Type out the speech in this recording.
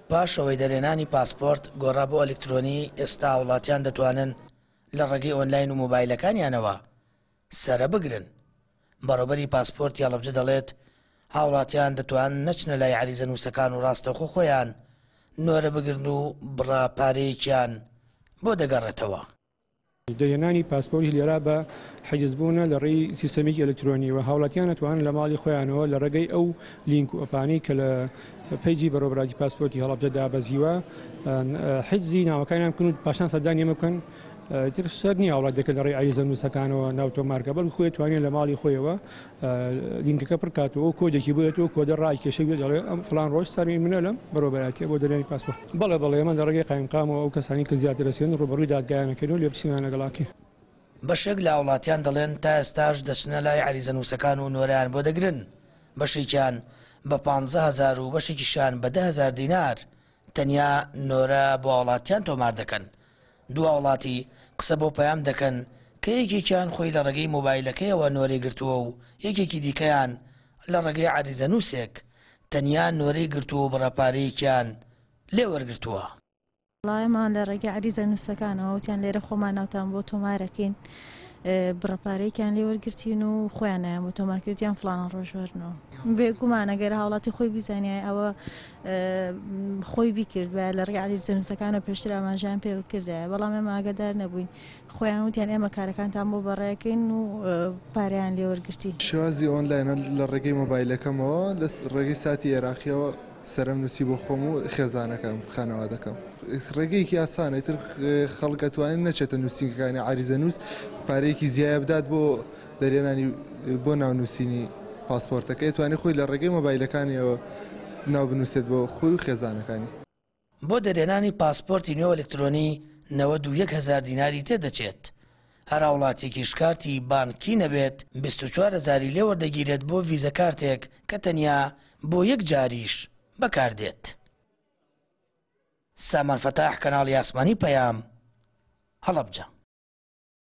پاش ئەوەی دەرهێنانی پاسپۆرت گۆڕا بۆ ئەلیکترۆنی، ئێستا هاوڵاتیان دەتوانن لە ڕێگەی ئۆنلاین و مۆبایلەکانیانەوە سەرە بگرن. بەڕێوبەری پاسپۆرتی هەڵەبجە دەڵێت، هاوڵاتیان دەتوانن نەچنە لای عەریزەنووسەکان و ڕاستەوخۆ خۆیان نۆرە بگرن و بڕە پارەیەکیان بۆ دەگەڕێتەوە. دەرهێنانی پاسپۆرتیش لێرە بە حیجزبوونە لە ڕێی سیستەمێکی ئەلکترۆنی و هاوڵاتیان ئەتوانن لە ماڵی خۆیانەوە لە ڕێگەی ئەو لینک و ئەپانەی کە لە پەیجی بەڕێوەبەرایەتی پاسپۆرتی هەڵەبجە دابەزیوە حیجزی ناوەکانیان بکەن و پاشان سەردانی ئێمە بکەن. ئیتر شەرت نییە هاوڵاتیەکە لە ڕێی عەریزەنووسەکانەوە ناو تۆمارکە، بەڵکو خۆی ئەتوانێت لە ماڵی خۆیەوە لینکەکە پڕکاتەوە و کۆدێکی بۆ دێتەوە، کۆدە ڕایکێشێ و دەڵێ ئەم فڵان ڕۆژ سەرمی منە لەم بەڕێوەبەرایەتیە بۆ دەرهێنانی پاسپۆرت. بەڵێ بەڵێ ئێمە لە ڕێگەی قایمقامەوە ئەو کەسانەی کە زیاتر ئەچن ڕووبەڕووی دادگایان ئەکەین و لێپرسینەوەیان لەگەڵ ئەکەین. بەشێک لە هاوڵاتیان دەڵێن تا ئێستاش دەچنە لای عەریزەنووسەکان و نۆرەیان بۆ دەگرن، بەشێکیان بە 15 هەزار و بەشێکیشیان بە 10,000 دینار تەنیا نۆرە بۆ هاوڵاتیان تۆمار دەکەن. دوو هاوڵاتی قسە بۆ پەیام دەکەن کە یەکێکیان خۆی لە ڕێگەی مۆبایلەکەیەوە نۆرەی گرتووە و یەکێکی دیکەیان لە ڕێگەی عەریزەنووسێک تەنیا نۆرەی گرتووە و بڕە پارەیەکیان لێ وەرگرتووە. وەڵا ئێمە لە ڕێگەی عەریزەنووسەکانەوە وتیان لێرە خۆمان ناوتان بۆ تۆمارەکەین، بڕە پارەیەکیان لێ وەرگرتین و خۆیان ناویان بۆ تۆمار کرد وتیان فڵانە ڕۆژ وەرنەوە. بێگومان ئەگەر هاوڵاتی خۆی بیزانیایە ئەوە خۆی بیکردبایە لە ڕێگەی عەریزەنووسەکانەوە پێشتر ئاماژەیان پێ بکردایە، بەڵام ئێمە ئاگادار نەبووین. خۆیان وتیان ئێمە کارەکانتان بۆ بەڕێکەین و پارەیان لێ وەرگرتین. شێوازی ئۆنلاینە لە ڕێگەی مۆبایلەکەمەوە لە ڕێگەی ساتی ئێراقیەوە سەرم نووسی بۆ خۆم و خێزانەکەم خانەوادەکەم ڕێگەیەکی ئاسانە ئیتر خەڵک ئەتوانێت نەچێتە نووسینگەکانی عەریزەنووس پارەیەکی زیایە بدات بۆ دەرهێنانی بۆ ناونووسینی پاسپۆرتەکەی ئەتوانێت خۆی لە ڕێگەی مۆبایلەکانیەوە ناو بنووسێت بۆ خۆی و خێزانەکانی. بۆ دەرهێنانی پاسپۆرتی نوێ و ئەلکترۆنی 91 هەزار دیناری تێدەچێت، هەر هاوڵاتیەکیش کارتی بانکی نەبێت 24 هەزاری لێ وەردەگیرێت بۆ ڤیزە کارتێک کە تەنیا بۆ یەک جاریش بەکاردێت. سامان فەتاح، کەناڵی ئاسمانی پەیام، هەڵەبجە.